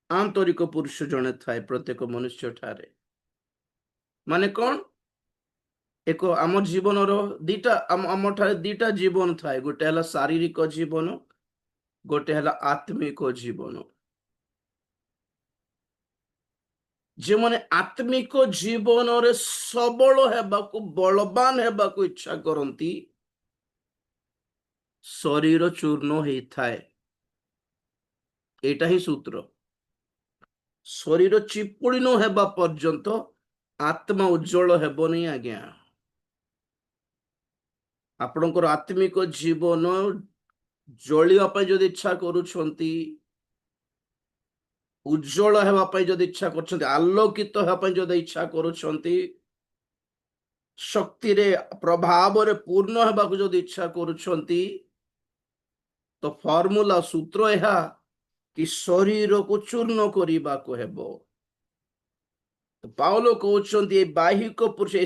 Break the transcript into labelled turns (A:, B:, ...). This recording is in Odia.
A: ଆନ୍ତରିକ ପୁରୁଷ ଜଣେ ଥାଏ ପ୍ରତ୍ୟେକ ମନୁଷ୍ୟ ଠାରେ। ମାନେ କଣ? ଏକ ଆମ ଜୀବନର ଦିଟା, ଆମ ଠାରେ ଦିଟା ଜୀବନ ଥାଏ। ଗୋଟେ ହେଲା ଶାରୀରିକ ଜୀବନ, ଗୋଟେ ହେଲା ଆତ୍ମିକ ଜୀବନ। ଯେଉଁମାନେ ଆତ୍ମିକ ଜୀବନରେ ସବଳ ହେବାକୁ, ବଳବାନ ହେବାକୁ ଇଚ୍ଛା କରନ୍ତି, ଶରୀର ଚୂର୍ଣ୍ଣ ହେଇଥାଏ। ଏଇଟା ହିଁ ସୂତ୍ର। ଶରୀର ଚିପୁଡ଼ି ନ ହେବା ପର୍ଯ୍ୟନ୍ତ ଆତ୍ମା ଉଜ୍ଜଳ ହେବନି ଆଜ୍ଞା। ଆପଣଙ୍କର ଆତ୍ମିକ ଜୀବନ ଜଳିବା ପାଇଁ ଯଦି ଇଚ୍ଛା କରୁଛନ୍ତି, ଉଜ୍ଜଳ ହେବା ପାଇଁ ଯଦି ଇଚ୍ଛା କରୁଛନ୍ତି, ଆଲୋକିତ ହେବା ପାଇଁ ଯଦି ଇଚ୍ଛା କରୁଛନ୍ତି, ଶକ୍ତିରେ ପ୍ରଭାବରେ ପୂର୍ଣ୍ଣ ହେବାକୁ ଯଦି ଇଚ୍ଛା କରୁଛନ୍ତି, ତ ଫର୍ମୁଲା, ସୂତ୍ର ଏହା କି ଶରୀରକୁ ଚୂର୍ଣ୍ଣ କରିବାକୁ ହେବ। ପାଉଲ କହୁଛନ୍ତି, ଏ ବାହ୍ୟିକ ପୁରୁଷ, ଏ